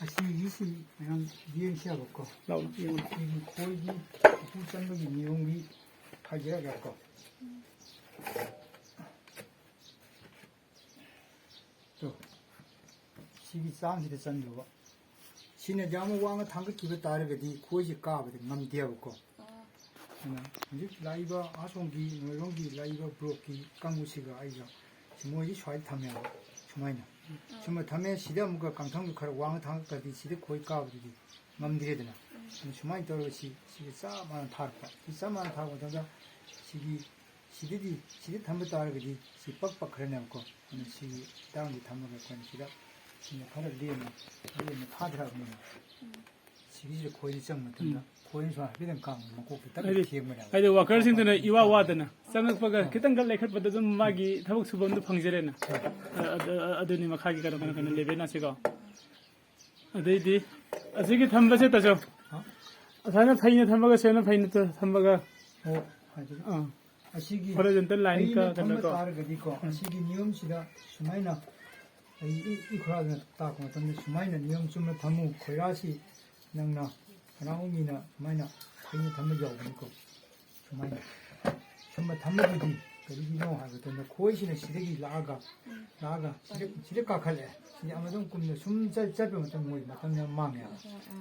ꯑꯁꯤꯒꯤꯁꯤ ꯃꯌꯥꯝ ꯌꯦꯡꯁꯦꯕꯀꯣ꯫ ꯂꯥꯎ, ꯌꯦꯡꯉꯨ꯫ ꯁꯤꯒꯤ ꯈꯣꯏꯒꯤ ꯎꯄꯨ ꯆꯟꯕꯒꯤ ꯅꯤꯌꯣꯝꯒꯤ ꯍꯥꯏꯖꯔꯒꯦꯀꯣ꯫ ꯇꯣ, ꯁꯤꯒꯤ ꯆꯥꯡꯁꯤꯗ ꯆꯟꯗꯧꯕ꯫ ꯁꯤꯅ ꯌꯥꯝꯅ ꯋꯥꯡꯅ ꯊꯥꯡꯒꯠꯈꯤꯕ ꯇꯥꯔꯒꯗꯤ ꯈꯣꯏꯁꯦ ꯀꯥꯕꯗ ꯉꯝꯗꯦꯕꯀꯣ꯫ ꯑꯣ꯫ ꯑꯗꯨꯅ ꯍꯧꯖꯤꯛ ꯂꯥꯛꯏꯕ ꯑꯁꯣꯝꯒꯤ ꯅꯣꯏꯔꯣꯝꯒꯤ ꯂꯥꯛꯏꯕ blockꯀꯤ ꯀꯥꯡꯕꯨꯁꯤꯒ ꯑꯩꯒ ꯁꯤ ꯃꯣꯏꯗꯤ ꯁ꯭ꯋꯥꯏꯗ ꯊꯝꯃꯦꯕ, ꯁꯨꯃꯥꯏꯅ꯫ ꯎꯝ꯫ ꯁꯨꯝꯕ ꯊꯝꯃꯦ, ꯁꯤꯗ ꯑꯃꯨꯛꯀ ꯀꯥꯡꯊꯪꯗꯨ ꯈꯔ ꯋꯥꯡꯅ ꯊꯥꯡꯒꯠꯈ꯭ꯔꯗꯤ ꯁꯤꯗ ꯈꯣꯏ ꯀꯥꯕꯗꯨꯗꯤ ꯉꯝꯗ꯭ꯔꯦꯗꯅ꯫ ꯎꯝ꯫ ꯑꯗꯨ ꯁꯨꯃꯥꯏꯅ ꯇꯧꯔꯒ ꯁꯤ, ꯁꯤꯒ ꯆꯞ ꯃꯥꯟꯅ ꯊꯥꯔꯛꯄ꯫ ꯁꯤ ꯆꯞ ꯃꯥꯟꯅ ꯊꯥꯔꯛꯄ ꯃꯇꯝꯗ ꯁꯤꯒꯤ ꯁꯤꯗꯗꯤ, ꯁꯤꯗ ꯊꯝꯕ ꯇꯥꯔꯒꯗꯤ ꯁꯤ ꯄꯛ ꯄꯛꯈ꯭ꯔꯅꯦꯕꯀꯣ꯫ ꯑꯗꯨꯅ ꯁꯤꯒꯤ ꯇꯥꯡꯗꯤ ꯊꯝꯃꯒ ꯑꯩꯈꯣꯏꯅ ꯁꯤꯗ ꯁꯤꯅ ꯈꯔ ꯂꯦꯝꯅ, ꯂꯦꯝꯅ ꯊꯥꯊꯔꯛꯑꯕꯅꯤꯅ ꯁꯤꯒꯤꯁꯤꯗ ꯈꯣꯏꯅꯤ ꯆꯪꯕ ꯃꯇꯝꯗ ꯎꯝ꯫ ꯈꯣꯏꯅꯤ ꯁꯨꯃꯥꯏꯅ ꯍꯥꯏꯐꯦꯠꯇꯪ ꯀꯥꯡ ꯃꯀꯣꯛꯇ ꯇꯛ ꯍꯥꯏꯗꯤ, ꯊꯦꯡꯕꯅꯦꯕ꯫ ꯍꯥꯏꯗꯤ ꯋꯥꯀꯔꯁꯤꯡꯗꯨꯅ ꯏꯋꯥ ꯋꯥꯗꯅ ꯆꯪꯉꯛꯄꯒ ꯈꯤꯇꯪꯒ ꯂꯩꯈꯠꯄꯗ ꯑꯗꯨꯝ ꯃꯥꯒꯤ ꯊꯕꯛ ꯁꯨꯐꯝꯗꯨ ꯐꯪꯖꯔꯦꯅ꯫ ꯍꯣꯏ꯫ ꯑ-, ꯑꯗ-, ꯑꯗꯨꯅꯤ ꯃꯈꯥꯒꯤ ꯀꯩꯅꯣ, ꯀꯩꯅꯣ, ꯀꯩꯅꯣ, ꯂꯦꯕꯦꯅꯥꯁꯤꯀꯣ꯫ ꯑꯗꯩꯗꯤ ꯑꯁꯤꯒꯤ ꯊꯝꯕꯁꯦ ꯇꯥꯆꯧ꯫ ꯍꯥ? ꯑꯁꯥꯏꯅ ꯐꯩꯅ ꯊꯝꯃꯒ, ꯁꯦꯅ ꯐꯩꯅ ꯊ-, ꯊꯝꯃꯒ꯫ ꯑꯣ, ꯍꯥꯏꯗꯤ ꯑꯥ꯫ ꯑꯁꯤꯒꯤ horizontal line ꯐꯩꯅ ꯀ-, ꯊꯝꯕ ꯀꯩꯅꯣ ꯀꯣ꯫ ꯇꯥꯔꯒꯗꯤꯀꯣ, ꯎꯝ꯫ ꯑꯁꯤꯒꯤ ꯅꯤꯌꯣꯝꯁꯤꯗ ꯁꯨꯃꯥꯏꯅ ꯑꯩ ꯏ-, ꯏꯈꯨꯔꯥꯗꯅ ꯇꯥꯛꯄ ꯃꯇꯝꯗ ꯁꯨꯃꯥꯏꯅ ꯅꯤꯌꯣꯝ ꯆꯨꯝꯅ ꯊꯝꯃꯨ꯫ ꯈꯣꯏꯔꯥꯁꯤ ꯅꯪꯅ ꯍꯔꯥꯎꯃꯤꯅ ꯁꯨꯃꯥꯏꯅ ꯐꯩꯅ ꯊꯝꯕ ꯌꯥꯎꯕꯅꯤꯀꯣ꯫ ꯁꯨꯃꯥꯏꯅ꯫ ꯁꯨꯝꯕ ꯊꯝꯕꯗꯨꯗꯤ ꯀꯔꯤꯒꯤꯅꯣ ꯍꯥꯏꯕ ꯃꯇꯝꯗ ꯈꯣꯏꯁꯤꯅ ꯁꯤꯗꯒꯤ ꯂꯥꯛꯑꯒ, ꯂꯥꯛꯑꯒ ꯁꯤꯗ, ꯁꯤꯗ ꯀꯥꯈꯠꯂꯛꯑꯦ꯫ ꯁꯤꯗꯤ ꯑꯃꯗꯨꯝ ꯀꯨꯝꯅ ꯁꯨꯝ ꯆꯠ-, ꯆꯠꯄ ꯃꯇꯝ ꯃꯣꯏ ꯃꯇꯝ ꯌꯥꯝ ꯃꯥꯡꯉꯦꯕ꯫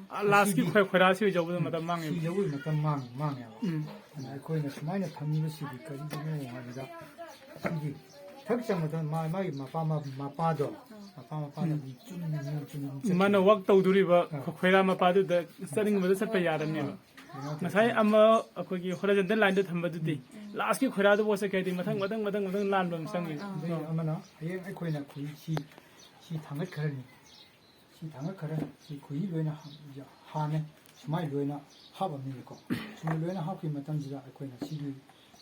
ꯑ, lastꯀꯤ ꯑꯁꯤꯒꯤ ꯈꯣꯏ-, ꯈꯣꯏꯔꯥꯁꯤ ꯑꯣꯏꯖꯧꯕꯗ ꯃꯇꯝ ꯃꯥꯡꯉꯦꯕ꯫ ꯁꯤ ꯌꯧꯕꯒꯤ ꯃꯇꯝ ꯃꯥꯡ-, ꯃꯥꯡꯉꯦꯕ꯫ ꯎꯝ꯫ ꯑꯗꯨꯅ ꯑꯩꯈꯣꯏꯅ ꯁꯨꯃꯥꯏꯅ ꯊꯝꯃꯤꯕꯁꯤꯗꯤ ꯀꯔꯤꯒꯤꯅꯣ ꯍꯥꯏꯕꯗ ꯁꯤꯒꯤ ꯊꯛ ꯆꯪꯕꯗ ꯃꯥ-, ꯃꯥꯒꯤ ꯃꯄꯥ ꯃ-, ꯃꯄꯥꯗꯣ, ꯃꯄꯥ ꯃꯄꯥꯗ ꯎꯝ꯫ ꯑꯗꯨꯝ ꯆꯨꯝꯅ ꯅꯤꯌꯣꯝ ꯆꯨꯝꯅ ꯑꯗꯨꯝ ꯆꯠꯈꯤꯕ꯫ ꯃꯥꯅ work ꯇꯧꯗꯣꯔꯤꯕ ꯑꯥ꯫ ꯈꯣꯏꯔꯥ ꯃꯄꯥꯗꯨꯗ ꯆꯠꯅꯤꯡꯕꯗ ꯆꯠꯄ ꯌꯥꯔꯅꯦꯕ꯫ ꯑꯥ꯫ ꯉꯁꯥꯏ ꯑꯃ ꯑꯩꯈꯣꯏꯒꯤ horizontal lineꯗ ꯊꯝꯕꯗꯨꯗꯤ ꯎꯝ꯫ lastꯀꯤ ꯈꯣꯏꯔꯥꯗꯣ ꯄꯣꯠꯁꯦ ꯀꯩꯗꯤ ꯃꯊꯪ, ꯃꯊꯪ, ꯃꯊꯪ, ꯃꯊꯪ ꯂꯥꯟꯕ ꯑꯃ ꯆꯪꯉꯤ꯫ ꯑꯗꯩ ꯑꯃꯅ ꯍꯌꯦꯡ ꯑꯩꯈꯣꯏꯅ ꯈꯨꯏ ꯁꯤ, ꯁꯤ ꯊꯥꯡꯒꯠꯈ꯭ꯔꯅꯤ꯫ ꯁꯤ ꯊꯥꯡꯒꯠꯈ꯭ꯔꯅꯤ꯫ ꯁꯤ ꯈꯨꯏ ꯂꯣꯏꯅ ꯍꯥ-, ꯍꯥꯟꯅ ꯁꯨꯃꯥꯏꯅ ꯂꯣꯏꯅ ꯍꯥꯞꯄꯕꯅꯤꯅꯀꯣ꯫ ꯁꯨꯃꯥꯏꯅ ꯂꯣꯏꯅ ꯍꯥꯞꯈꯤꯕ ꯃꯇꯝꯁꯤꯗ ꯑꯩꯈꯣꯏꯅ ꯁꯤꯒꯤ,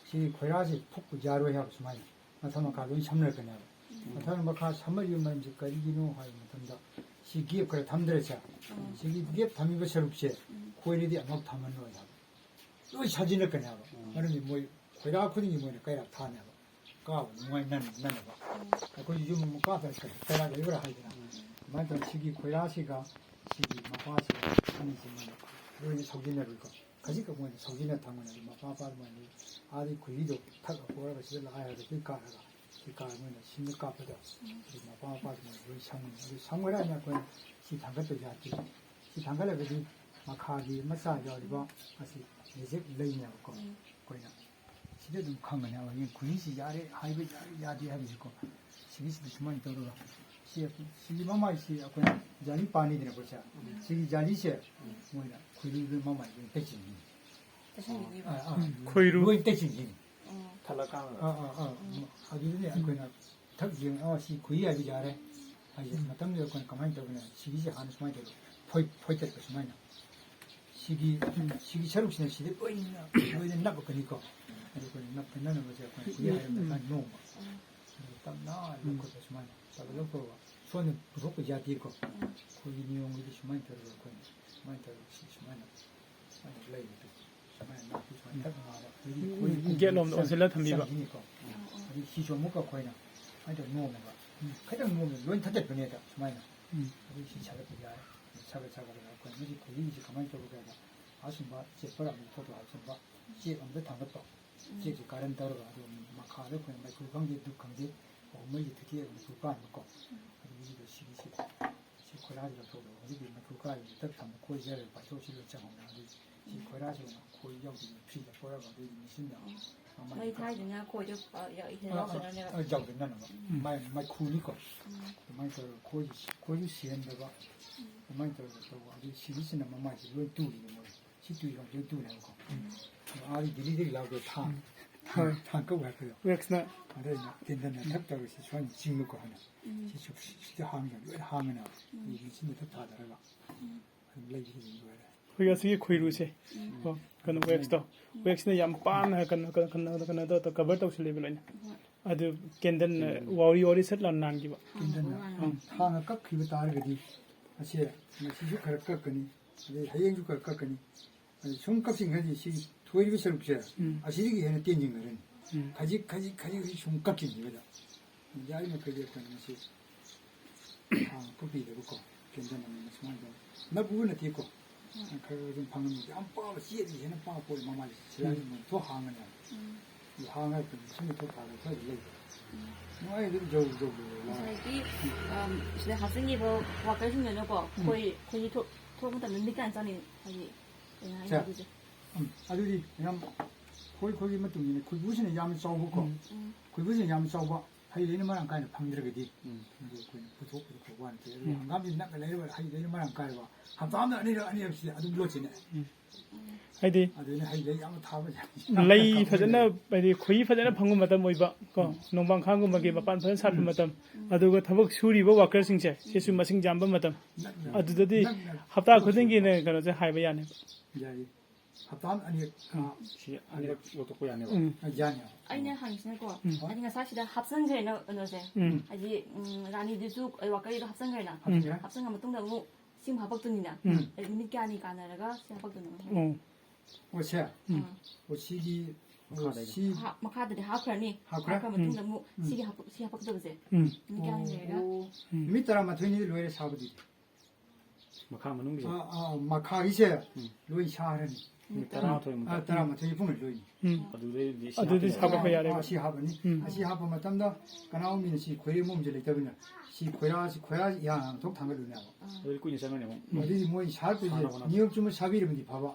ꯁꯤ ꯈꯣꯏꯔꯥꯁꯦ ꯐꯨꯛꯄ ꯌꯥꯔꯣꯏ ꯍꯥꯏꯕ ꯁꯨꯃꯥꯏꯅ꯫ ꯃꯊꯛ ꯃꯈꯥ ꯂꯣꯏ ꯁꯝꯅꯔꯛꯀꯅꯦꯕ꯫ ꯎꯝ꯫ ꯃꯊꯛ ꯃꯈꯥ ꯁꯝꯅꯔꯤꯕ ꯃꯔꯝꯁꯤ ꯀꯔꯤꯒꯤꯅꯣ ꯍꯥꯏꯕ ꯃꯇꯝꯗ ꯁꯤ gap ꯈꯔ ꯊꯝꯗ꯭ꯔꯁꯦ꯫ ꯎꯝ꯫ ꯁꯤꯒꯤ gap ꯊꯝꯃꯤꯕ ꯁꯔꯨꯛꯁꯦ ꯎꯝ꯫ ꯈꯣꯏꯔꯗꯤ ꯑꯃꯨꯛ ꯊꯝꯍꯜꯂꯣꯏ ꯍꯥꯏꯕ꯫ ꯂꯣꯏ ꯁꯥꯖꯤꯟꯅꯔꯛꯀꯅꯦꯕ꯫ ꯎꯝ꯫ ꯃꯔꯝꯗꯤ ꯃꯣꯏ ꯈꯣꯏꯔꯥ ꯈꯨꯗꯤꯡꯒꯤ ꯃꯣꯏꯅ ꯀꯩꯔꯥꯛ ꯊꯥꯅꯦꯕ꯫ ꯀꯥꯕ ꯅꯨꯡꯉꯥꯏ ꯅꯟ-, ꯅꯟꯅꯕ꯫ ꯎꯝ꯫ ꯑꯩꯈꯣꯏꯁꯨ ꯌꯨꯝ ꯑꯃ ꯀꯥꯞꯄꯗ ꯀꯩꯔꯥꯛ ꯂꯩꯕ꯭ꯔꯥ ꯍꯥꯏꯗꯅ꯫ ꯎꯝ꯫ ꯑꯗꯨꯃꯥꯏꯅ ꯇꯧꯔꯒ ꯁꯤꯒꯤ ꯈꯣꯏꯔꯥꯁꯤꯒ ꯁꯤꯒꯤ ꯃꯄꯥꯁꯤꯒ ꯑꯅꯤꯁꯤ ꯃꯣꯏꯅ ꯂꯣꯏꯅ ꯁꯧꯖꯤꯟꯅꯔꯣꯏꯀꯣ꯫ ꯈꯖꯤꯛꯈꯛ ꯃꯣꯏꯅ ꯁꯧꯖꯤꯟꯅ ꯊꯝꯒꯅꯤ꯫ ꯑꯗꯨ ꯃꯄꯥ ꯃꯄꯥꯗ ꯃꯣꯏꯅ ꯑꯥꯗꯒꯤ ꯈꯨꯍꯤꯗꯣ ꯊꯛꯑ ꯄꯨꯔꯒ ꯁꯤꯗ ꯂꯥꯛꯑꯦ ꯍꯥꯏꯔꯒ ꯁꯤꯗ ꯀꯥꯔꯒ, ꯁꯤ ꯀꯥꯔꯒ ꯃꯣꯏꯅ ꯁꯤꯡꯗ ꯀꯥꯞꯄꯗ ꯑꯗꯨ ꯃꯄꯥ ꯃꯄꯥꯁꯤ ꯃꯣꯏꯅ ꯂꯣꯏ ꯁꯪꯒꯅꯤ꯫ ꯑꯗꯨ ꯁꯪꯈ꯭ꯔꯦ ꯍꯥꯏꯅ ꯑꯩꯈꯣꯏꯅ ꯁꯤ ꯊꯥꯡꯒꯠꯄ ꯌꯥꯗꯦ꯫ ꯁꯤ ꯊꯥꯡꯒꯠꯂꯒꯗꯤ ꯃꯈꯥꯒꯤ ꯃꯆꯥ ꯌꯥꯎꯔꯤꯕ ꯑꯁꯤ reject ꯂꯩꯅꯦꯕꯀꯣ꯫ ꯎꯝ꯫ ꯑꯩꯈꯣꯏꯅ ꯁꯤꯗ ꯑꯗꯨꯝ ꯈꯪꯒꯅꯦꯕ꯫ ꯍꯌꯦꯡ ꯈꯨꯍꯤꯁꯤ ꯌꯥꯔꯦ ꯍꯥꯏꯕ ꯌꯥꯔꯦ ꯌꯥꯗꯦ ꯍꯥꯏꯕꯁꯤꯀꯣ꯫ ꯁꯤꯒꯤꯁꯤꯗ ꯁꯨꯃꯥꯏꯅ ꯇꯧꯔꯒ ꯁꯤ, ꯁꯤꯒꯤ ꯃꯃꯥꯏꯁꯤ ꯑꯩꯈꯣꯏꯅ ꯖꯥꯂꯤ ꯄꯥꯅꯤꯗꯅꯀꯣ ꯁꯦ꯫ ꯁꯤꯒꯤ ꯖꯥꯂꯤꯁꯦ ꯃꯣꯏꯅ ꯈꯣꯏꯔꯨꯗꯨ ꯃꯃꯥꯏ ꯂꯣꯏ ꯇꯩꯁꯤꯟꯈꯤꯅꯤ꯫ ꯇꯩꯁꯤꯟꯈꯤꯅꯤꯕ꯫ ꯑꯥ, ꯑꯥ꯫ ꯈꯣꯏꯔꯨ꯫ ꯂꯣꯏ ꯇꯩꯁꯤꯟꯈꯤꯅꯤ꯫ ꯊꯠꯂꯀꯥꯟꯗ꯫ ꯑꯥ ꯑꯥ ꯑꯥ ꯑꯗꯨꯗꯨꯅꯦ ꯑꯩꯈꯣꯏꯅ ꯊꯛ ꯌꯦꯡ ꯑꯥ ꯁꯤ ꯈꯨꯍꯤ ꯍꯥꯏꯕ ꯌꯥꯔꯦ ꯍꯥꯏꯁꯦ꯫ ꯃꯇꯝꯗꯨꯗ ꯑꯩꯈꯣꯏꯅ ꯀꯃꯥꯏꯅ ꯇꯧꯒꯅꯤ? ꯁꯤꯒꯤꯁꯦ ꯍꯥꯟꯅ ꯁꯨꯃꯥꯏꯅ ꯇꯧꯕ, ꯐꯣꯏ ꯐꯣꯏꯇꯠꯄ ꯁꯨꯃꯥꯏꯅ꯫ ꯁꯤꯒꯤ ꯁꯤꯒꯤ ꯁꯔꯨꯛꯁꯤꯅ ꯁꯤꯗ ꯂꯣꯏꯅ ꯂꯣꯏꯅ ꯅꯞꯄꯛꯀꯅꯤꯀꯣ꯫ ꯑꯗꯨ ꯑꯩꯈꯣꯏꯅ ꯅꯞꯇꯅꯅꯕꯁꯦ ꯑꯩꯈꯣꯏꯅ ꯈꯨꯍꯤ ꯍꯥꯏꯔꯝꯃꯒ ꯅꯣꯝꯕ꯫ ꯑꯗꯨꯒ ꯇꯞꯅ ꯂꯧꯈꯠꯄ ꯁꯨꯃꯥꯏꯅ ꯇꯞꯅ ꯂꯧꯊꯣꯛꯑꯒ ꯁꯣꯝꯗ ꯄꯨꯊꯣꯛꯄ ꯌꯥꯗꯦꯀꯣ꯫ ꯑꯩꯈꯣꯏꯒꯤ ꯅꯤꯌꯣꯝꯒꯤꯗꯤ ꯁꯨꯃꯥꯏꯅ ꯇꯧꯔꯒ ꯑꯩꯈꯣꯏꯅ ꯁꯨꯃꯥꯏꯅ ꯇꯧꯔꯒ ꯁꯤ ꯁꯨꯃꯥꯏꯅ ꯁꯨꯃꯥꯏꯅ ꯂꯩꯕꯗꯣ ꯁꯨꯃꯥꯏꯅ ꯅꯥꯄꯤ ꯁꯨꯃꯥꯏꯅ ꯊꯛ ꯉꯥꯕ ꯑꯗꯒꯤ ꯑꯩꯈꯣꯏ ꯒꯦꯠ ꯂꯣꯝꯗ ꯑꯣꯟꯁꯤꯜꯂ ꯊꯝꯕꯤꯕ꯫ ꯆꯪꯈꯤꯅꯤꯀꯣ꯫ ꯑꯗꯒꯤ ꯁꯤꯁꯨ ꯑꯃꯨꯛꯀ ꯑꯩꯈꯣꯏꯅ ꯁꯨꯃꯥꯏꯅ ꯇꯧꯔ ꯅꯣꯝꯃꯒ ꯈꯤꯇꯪ ꯅꯣꯝꯃꯒ ꯂꯣꯏ ꯊꯠꯇꯠꯄꯅꯦꯗ ꯁꯨꯃꯥꯏꯅ꯫ ꯎꯝ꯫ ꯑꯗꯒꯤ ꯁꯤ ꯁꯥꯒꯠꯄ ꯌꯥꯔꯦ꯫ ꯁꯥꯒꯠ ꯁꯥꯒꯠꯂꯒ ꯑꯩꯈꯣꯏ ꯃꯁꯤ ꯈꯨꯍꯤꯁꯤ ꯀꯃꯥꯏꯅ ꯇꯧꯒꯦ ꯍꯥꯏꯗ ꯑꯁꯨꯝꯕ ꯆꯦꯄꯔ ꯑꯃ ꯊꯣꯛꯄ ꯑꯁꯨꯝꯕ ꯆꯦꯛ ꯑꯃꯗ ꯊꯥꯡꯒꯠꯄ꯫ ꯆꯦꯛꯁꯤ ꯀꯥꯔꯟ ꯇꯧꯔꯒ ꯑꯗꯨ ꯃꯈꯥꯗ ꯑꯩꯈꯣꯏꯅ ꯃꯩꯈꯨ ꯈꯪꯗꯦ ꯙꯨꯞ ꯈꯪꯗꯦ ꯑꯍꯨꯝ ꯃꯔꯤꯁꯤ ꯊꯨꯗꯦꯛꯑꯒ ꯃꯩꯈꯨ ꯀꯥꯍꯟꯕꯀꯣ꯫ ꯑꯗꯨꯒꯤꯗ ꯁꯤꯒꯤꯁꯤ ꯁꯤ ꯈꯣꯏꯔꯥꯁꯤ ꯂꯧꯊꯣꯛꯑꯒ ꯍꯧꯖꯤꯛꯀꯤ ꯃꯩꯈꯨ ꯀꯥꯔꯤꯕ ꯇꯞ ꯊꯝꯕ ꯈꯣꯏ ꯌꯥꯔꯒ ꯄꯥꯏꯊꯣꯛꯁꯤꯜꯂ ꯆꯪꯍꯧꯅ ꯑꯗꯨ ꯁꯤ ꯈꯣꯏꯔꯥꯁꯤ ꯑꯣꯏꯅ ꯈꯣꯏ ꯌꯥꯎꯗꯣꯏꯅꯤ ꯐ꯭ꯔꯤꯗ ꯄꯣꯔꯒ ꯑꯗꯨꯏꯗꯤ ꯃꯦꯆꯤꯟꯗ ꯃꯃꯥꯏ ꯃꯩ ꯊꯥꯏꯗꯨꯅ ꯈꯣꯏꯗꯣ ꯑ, ꯌꯥꯎ- ꯏꯊꯤꯜ ꯑꯥ, ꯑꯥ, ꯌꯥꯎꯗꯅꯅꯦꯕ꯫ ꯑꯥ, ꯌꯥꯎꯗꯅꯅꯕ꯫ ꯃꯥꯏ ꯃꯩꯈꯨꯅꯤꯀꯣ꯫ ꯑꯗꯨꯃꯥꯏꯅ ꯇꯧꯔꯒ ꯈꯣꯏꯁꯤ ꯈꯣꯏꯁꯨ ꯁꯤꯍꯟꯗꯕ ꯑꯗꯨꯃꯥꯏꯅ ꯇꯧꯔꯒ ꯇꯧꯕ ꯑꯗꯨ ꯁꯤꯒꯤꯁꯤꯅ ꯃꯃꯥꯏꯁꯤ ꯂꯣꯏ ꯇꯨꯔꯤꯅꯦ ꯃꯣꯏ꯫ ꯁꯤ ꯇꯨꯏ ꯍꯧꯖꯤꯛ ꯇꯨꯅꯦꯕꯀꯣ꯫ ꯑꯥꯗꯤ ꯗꯤꯂꯤꯗꯒꯤ ꯂꯥꯛꯄꯗꯣ ꯊꯥꯡ ꯊꯥꯡ ꯊꯥꯡ ꯀꯧ ꯍꯥꯏꯔꯛꯄꯗꯣ꯫ ꯋꯦꯛꯁꯅ꯫ ꯑꯗꯨꯅ ꯇꯦꯟꯗꯟꯅ ꯊꯛ ꯇꯧꯔꯒ ꯁꯤ ꯁꯨꯃꯥꯏꯅ ꯆꯤꯡꯕꯀꯣ ꯍꯥꯏꯅ꯫ ꯁꯤ ꯁꯨ- ꯁꯤꯗ ꯍꯥꯡꯉꯦ ꯂꯣꯏꯅ ꯍꯥꯡꯉꯦꯅ꯫ ꯑꯩ ꯃꯦꯆꯤꯟꯗ ꯊꯛ ꯊꯥꯗꯔꯒ ꯑꯗꯨꯝ ꯂꯩꯕꯁꯤꯗꯤ ꯂꯣꯏꯔꯦ꯫ ꯑꯩꯈꯣꯏꯒꯤ ꯑꯁꯤꯒꯤ ꯈꯣꯏꯔꯨꯁꯦ ꯀꯣ ꯀꯩꯅꯣ ꯋꯦꯛꯁꯇꯣ ꯋꯦꯛꯁꯅ ꯌꯥꯝ ꯄꯥꯅ ꯀꯩꯅꯣ ꯀꯩꯅꯣ ꯀꯩꯅꯣ ꯀꯩꯅꯣꯗꯣ ꯀꯚꯔ ꯇꯧꯁꯤꯜꯂꯦꯕ ꯂꯣꯏꯅ꯫ ꯑꯗꯨ ꯀꯦꯟꯗꯜ ꯋꯥꯎꯔꯤ ꯋꯥꯎꯔꯤ ꯁꯠ ꯂꯥꯎꯅ ꯅꯥꯟꯈꯤꯕ꯫ ꯀꯦꯟꯗꯜꯅ ꯊꯥꯡꯅ ꯀꯛꯈꯤꯕ ꯇꯥꯔꯒꯗꯤ ꯑꯁꯦ ꯉꯁꯤꯁꯨ ꯈꯔ ꯀꯛꯀꯅꯤ꯫ ꯑꯗꯩ ꯍꯌꯦꯡꯁꯨ ꯈꯔ ꯀꯛꯀꯅꯤ꯫ ꯑꯗꯩ ꯁꯨꯝ ꯀꯛꯆꯤꯡꯈ꯭ꯔꯗꯤ ꯁꯤꯒꯤ ꯊꯣꯏꯔꯤꯕ ꯁꯔꯨꯛꯁꯦ ꯎꯝ꯫ ꯑꯁꯤꯗꯒꯤ ꯍꯦꯟꯅ ꯇꯦꯟꯁꯤꯟꯈ꯭ꯔꯅꯤ꯫ ꯎꯝ꯫ ꯈꯖꯤꯛ ꯈꯖꯤꯛ ꯈꯖꯤꯛ ꯈꯖꯤꯛ ꯁꯨꯝ ꯀꯛꯈꯤꯕꯅꯦꯕꯗ ꯌꯥꯔꯤꯃꯈꯩꯗꯤ ꯑꯩꯈꯣꯏꯅ ꯃꯁꯤ ꯊꯥꯡ ꯀꯛꯄꯤꯗꯕꯀꯣ ꯀꯦꯟꯗꯜ ꯑꯃ ꯁꯨꯃꯥꯏꯅ ꯇꯧ ꯅꯛꯄꯕꯨ ꯅꯠꯇꯦꯀꯣ꯫ ꯈꯔ ꯈꯔ ꯑꯗꯨꯝ ꯐꯪꯉꯝꯃꯤ ꯌꯥꯝ ꯄꯥꯕ ꯆꯦꯠꯂꯤ ꯍꯦꯟꯅ ꯄꯥꯕ ꯄꯣꯠ ꯃꯃꯥꯏꯁꯦ ꯁꯤꯂꯥꯏꯁꯤ ꯃꯣꯏ ꯊꯣꯛ ꯍꯥꯡꯉꯅꯦꯕ꯫ ꯑꯗꯨ ꯍꯥꯡꯉꯒ ꯑꯩꯈꯣꯏ ꯃꯁꯤꯡꯗ ꯊꯣꯛ ꯊꯥꯔꯒ ꯈꯔꯗꯤ ꯂꯩꯕ ꯅꯨꯡꯉꯥꯏ ꯑꯗꯨꯝ ꯖꯧ ꯖꯧ ꯖꯧ ꯂꯥꯎꯔꯦ꯫ ꯉꯁꯥꯏꯒꯤ ꯎꯝ, ꯁꯤꯗ ꯍꯥꯞꯆꯤꯟꯈꯤꯕ ꯋꯥꯀꯔꯁꯤꯡꯗꯨꯅꯀꯣ ꯈꯣꯏ ꯈꯣꯏꯍꯤ ꯊꯣꯛ ꯊꯣꯛꯄ ꯃꯇꯝꯗ ꯅꯨꯃꯤꯠ ꯀꯌꯥ ꯆꯪꯉꯤ? ꯍꯥꯏꯗꯤ ꯀꯩꯅꯣ ꯁꯦ꯫ ꯍꯥꯏꯅꯤ ꯑꯗꯨꯗꯤ꯫ ꯎꯝ, ꯑꯗꯨꯗꯤ ꯌꯥꯝ ꯈꯣꯏ ꯈꯣꯏꯒꯤ ꯃꯇꯨꯡ ꯏꯟꯅ ꯈꯣꯏꯕꯨꯁꯤꯅ ꯌꯥꯝꯅ ꯆꯥꯎꯕꯀꯣ꯫ ꯎꯝ꯫ ꯎꯝ꯫ ꯈꯣꯏꯕꯨꯁꯤꯅ ꯌꯥꯝꯅ ꯆꯥꯎꯕ ꯍꯩ ꯂꯩꯅ ꯃꯔꯥꯡ ꯀꯥꯏꯅ ꯐꯪꯗ꯭ꯔꯒꯗꯤ ꯎꯝ꯫ ꯑꯗꯨ ꯑꯩꯈꯣꯏꯅ ꯄꯨꯊꯣꯛꯄꯗꯤ ꯐꯕ ꯋꯥ ꯅꯠꯇꯦ꯫ ꯑꯗꯨꯒ ꯎꯝ꯫ ꯍꯪꯒꯥꯝꯁꯤ ꯅꯛꯅ ꯂꯩꯔꯕ ꯍꯩ ꯂꯩꯅ ꯃꯔꯥꯡ ꯀꯥꯏꯔꯕ ꯍꯞꯇꯥ ꯑꯃꯗ ꯑꯅꯤꯔꯛ ꯑꯅꯤꯔꯛꯁꯤꯗꯤ ꯑꯗꯨꯝ ꯂꯣꯠꯁꯤꯅꯦ꯫ ꯎꯝ꯫ ꯍꯥꯏꯗꯤ ꯑꯗꯨꯅ ꯍꯩ ꯂꯩ ꯌꯥꯝ ꯊꯥꯕꯁꯦ ꯂꯩ ꯐꯖꯅ, ꯍꯥꯏꯗꯤ ꯈꯣꯏꯍꯤ ꯐꯖꯅ ꯐꯪꯕ ꯃꯇꯝ ꯑꯣꯏꯕ ꯀꯣ, ꯅꯣꯡꯕꯥꯡꯈꯥꯒꯨꯝꯕꯒꯤ ꯃꯄꯥꯟ ꯐꯖꯅ ꯁꯥꯠꯄ ꯃꯇꯝ, ꯑꯗꯨꯒ ꯊꯕꯛ ꯁꯨꯔꯤꯕ ꯋꯥꯀꯔꯁꯤꯡꯁꯦ ꯁꯤꯁꯨ ꯃꯁꯤꯡ ꯌꯥꯝꯕ ꯃꯇꯝ꯫ ꯑꯗꯨꯗꯗꯤ ꯍꯞꯇꯥ ꯈꯨꯗꯤꯡꯒꯤꯅ ꯀꯩꯅꯣꯁꯦ ꯍꯥꯏꯕ ꯌꯥꯅꯦꯕ꯫ ꯌꯥꯏꯌꯦ꯫ ꯍꯞꯇꯥ ꯑꯅꯤꯔꯛ ꯑꯥ, ꯁꯤ ꯑꯅꯤꯔꯛ ꯂꯧꯊꯣꯛꯄ ꯌꯥꯅꯦꯕ꯫ ꯎꯝ꯫ ꯌꯥꯅꯤ꯫ ꯑꯩꯅ ꯍꯪꯉꯤꯁꯤꯅꯀꯣ, ꯍꯥꯏꯗꯤ ꯉꯁꯥꯏ ꯁꯤꯗ ꯍꯥꯞꯆꯟꯈ꯭ꯔꯦꯅ ꯀꯩꯅꯣꯁꯦ, ꯎꯝ꯫ ꯍꯥꯏꯗꯤ ꯎꯝ, ꯔꯥꯅꯤꯗꯨꯁꯨ ꯋꯥꯀꯔꯤꯗꯣ ꯍꯥꯞꯆꯟꯈ꯭ꯔꯦꯅ, ꯍꯥꯞꯆꯤꯟꯈ꯭ꯔꯦ꯫ ꯍꯥꯞꯆꯟꯈ꯭ꯔ ꯃꯇꯨꯡꯗ ꯑꯃꯨꯛ ꯁꯤꯃ ꯍꯥꯄꯛꯇꯣꯏꯅꯤꯅ, ꯎꯝ꯫ ꯑꯗꯩ ꯅꯨꯃꯤꯠ ꯀꯌꯥꯅꯤ ꯀꯥꯟꯅꯔꯒ ꯁꯤ ꯍꯥꯄꯛꯇꯣꯏꯅꯣ? ꯑꯣ꯫ ꯑꯣ ꯁꯦ꯫ ꯎꯝ꯫ ꯑꯣ ꯁꯤꯒꯤ ꯑꯣ, ꯃꯈꯥꯗ ꯁꯤ ꯃꯈꯥ- ꯃꯈꯥꯗꯗꯤ ꯍꯥꯞꯈ꯭ꯔꯅꯤ, ꯍꯥꯞꯈ꯭ꯔꯦ? ꯍꯥꯞꯈ꯭ꯔ ꯃꯇꯨꯡꯗ ꯑꯃꯨꯛ ꯎꯝ꯫ ꯁꯤꯒꯤ ꯍꯥꯄꯛ- ꯁꯤ ꯍꯥꯄꯛꯀꯗꯕꯁꯦ ꯎꯝ꯫ ꯅꯨꯃꯤꯠ ꯀꯌꯥꯅꯤ ꯂꯩꯔꯒ? ꯑꯣ, ꯅꯨꯃꯤꯠ ꯇꯔꯥꯃꯥꯊꯣꯏꯅꯤꯗꯤ ꯂꯣꯏꯔꯦ ꯁꯥꯕꯗꯨꯗꯤ꯫ ꯃꯈꯥ ꯃꯅꯨꯡꯒꯤꯁꯦ ꯑꯥ, ꯑꯥ, ꯃꯈꯥꯒꯤꯁꯦ ꯂꯣꯏ ꯁꯥꯔꯅꯤ꯫ ꯅꯨꯃꯤꯠ ꯇꯔꯥꯃꯥꯊꯣꯏꯃꯨꯛ ꯑꯥ, ꯇꯔꯥꯃꯥꯊꯣꯏ ꯄꯨꯡ ꯂꯣꯏꯅꯤ꯫ ꯎꯝ꯫ ꯑꯗꯨꯗꯩꯗꯤ ꯁꯤ ꯑꯗꯨꯗꯤ ꯍꯥꯞꯄ ꯁꯥꯕ ꯌꯥꯔꯦ꯫ ꯌꯥꯔꯦꯕ꯫ ꯑꯥ, ꯁꯤ ꯍꯥꯞꯄꯅꯤ꯫ ꯎꯝ꯫ ꯑꯁꯤ ꯍꯥꯞꯄ ꯃꯇꯝꯗ ꯀꯅꯥꯒꯨꯝꯕꯤꯅ ꯁꯤ ꯈꯣꯏꯔꯤ ꯑꯃꯣꯝꯁꯦ ꯂꯩꯇꯕꯅꯤꯅ ꯁꯤ ꯈꯣꯏꯔꯥꯁꯤ ꯈꯣꯏꯔꯥ ꯏꯍꯥꯡ ꯍꯥꯡ ꯊꯣꯛ ꯊꯥꯡꯒꯠꯂꯨꯅꯦꯕ꯫ ꯑꯗꯨꯗꯤ ꯀꯨꯏꯅ ꯆꯪꯒꯅꯤ ꯑꯃꯨꯛ꯫ ꯑꯗꯨꯗꯤ ꯃꯣꯏ ꯁꯥꯔꯛꯇꯣꯏꯁꯦ ꯁꯥꯟꯅꯕ ꯅꯤꯌꯣꯝ ꯆꯨꯝꯕ ꯁꯥꯕꯤꯔꯕꯗꯤ ꯐꯕ꯫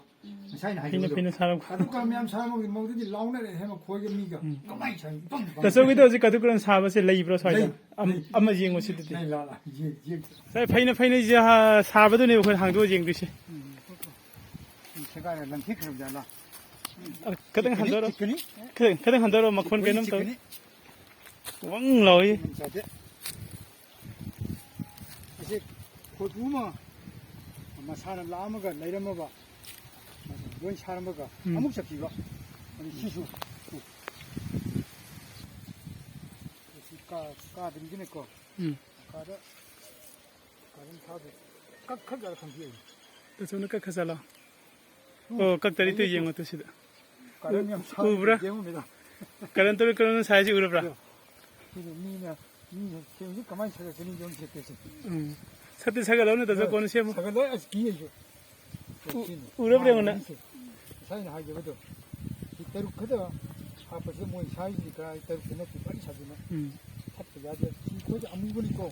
ꯉꯁꯥꯏꯅ ꯐꯩꯅ ꯍꯥꯏꯈꯤꯕꯗꯣ꯫ ꯐꯩꯅ ꯁꯥꯔꯝ ꯑꯗꯨ ꯀꯔꯝ ꯌꯥꯝ ꯁꯥꯔꯝꯃꯒꯗꯤ ꯃꯧꯗꯨꯗꯤ ꯂꯥꯎꯅꯔꯦ ꯍꯦꯟꯅ ꯈꯣꯏꯒ ꯃꯤꯒ ꯀꯃꯥꯏꯅ ꯁꯥꯏ ꯏꯄꯪ ꯄꯪ꯫ ꯇꯥꯆꯧꯒꯤꯗꯣ ꯍꯧꯖꯤꯛ ꯀꯥꯇꯨ ꯀꯔꯟ ꯁꯥꯕꯁꯦ ꯂꯩꯕ꯭ꯔꯣ ꯁ꯭ꯋꯥꯏꯗ? ꯂꯩ, ꯑꯝ- ꯂꯩ꯫ ꯑꯃ ꯌꯦꯡꯉꯣ ꯁꯤꯗꯗꯤ꯫ ꯂꯩ ꯂꯥ ꯂꯥ ꯌꯦ ꯌꯦ꯫ ꯁꯥꯏ ꯐꯩꯅ ꯐꯩꯅ ꯁꯤ, ꯍꯥ, ꯁꯥꯕꯗꯨꯅꯦꯕ ꯑꯩꯈꯣꯏꯅ ꯍꯥꯡꯗꯣꯛꯑ ꯌꯦꯡꯗꯣꯏꯁꯦ꯫ ꯁꯦꯒꯥꯏꯔ ꯂꯪꯊꯦꯛꯈ꯭ꯔꯕ ꯖꯥꯠꯂꯥ? ꯑ, ꯈꯤꯇꯪ ꯍꯟꯗꯣꯔꯣ꯫ ꯆꯤꯛꯀꯅꯤ? ꯈꯤꯇꯪ ꯈꯤꯇꯪ ꯍꯟꯗꯣꯔꯣ, ꯃꯈꯣꯟ ꯀꯩꯅꯣꯝ ꯇꯧ꯫ ꯆꯤꯛꯀꯅꯤ? ꯋꯪ ꯂꯥꯎꯏ꯫ ꯎꯝ, ꯆꯥꯗꯦ꯫ ꯑꯁꯤ ꯈꯣꯏꯕꯨ ꯑꯃ ꯃꯁꯥꯅ ꯂꯥꯛꯑꯝꯃꯒ ꯂꯩꯔꯝꯃꯕ ꯂꯣꯏ ꯁꯥꯔꯝꯃꯒ ꯎꯝ꯫ ꯑꯃꯨꯛ ꯆꯠꯈꯤꯕ꯫ ꯑꯗꯨ ꯁꯤꯁꯨ ꯁꯤ ꯀꯥ- ꯀꯥꯗ꯭ꯔꯤꯗꯅꯀꯣ꯫ ꯎꯝ꯫ ꯀꯥꯗ ꯀꯥꯗ ꯊꯥꯗ ꯀꯛ ꯈꯛ ꯈꯪꯕꯤꯌꯨ꯫ ꯇꯥꯆꯧꯅ ꯀꯛ ꯈꯖꯥꯠꯂꯣ? ꯑꯣ, ꯀꯛꯇꯔꯤ ꯇꯨ ꯌꯦꯡꯉꯣ ꯇꯨ ꯁꯤꯗ꯫ ꯀꯔꯟ ꯌꯥꯝ ꯎꯕ꯭ꯔꯥ? ꯁꯥꯕ ꯌꯦꯡꯉꯨ ꯃꯦꯗꯥꯝ꯫ ꯀꯔꯟ ꯇꯧꯔꯤ ꯀꯔꯟ ꯁꯥꯏꯁꯤ ꯎꯔꯕ꯭ꯔꯥ? ꯁꯤꯗꯤ ꯃꯤꯅ ꯃꯤꯅ ꯁꯦꯝꯁꯤ ꯀꯃꯥꯏꯅ ꯁꯥꯒꯠꯀꯅꯤ ꯌꯣꯝ ꯁꯦꯠꯀꯦꯁꯦ꯫ ꯎꯝ꯫ ꯁꯠꯇꯤ ꯁꯥꯒꯠꯂꯕꯅꯦ ꯇꯥꯆꯧ, ꯀꯣꯟꯅ ꯁꯦꯝꯃꯨ꯫ ꯁꯥꯒꯠꯂꯣꯏ ꯑꯁ ꯀꯤ ꯑꯩꯁꯨ꯫ ꯎ- ꯎꯔꯕ꯭ꯔꯥ ꯌꯦꯡꯉꯨꯅꯦ? ꯉꯁꯥꯏꯅ ꯍꯥꯏꯖꯕꯗꯣ ꯁꯤ ꯇꯔꯨꯛ ꯈꯛꯇ ꯍꯥꯞꯄꯁꯦ ꯃꯣꯏ ꯁꯥꯏꯁꯤ ꯀꯔꯥꯏ ꯇꯔꯨꯛꯇ ꯅꯠꯇꯦ ꯄꯔꯤ ꯁꯥꯗꯅ ꯎꯝ꯫ ꯊꯠꯄ ꯌꯥꯗꯦ꯫ ꯁꯤ ꯑꯩꯈꯣꯏꯁꯦ ꯑꯃꯨꯕꯅꯤꯀꯣ꯫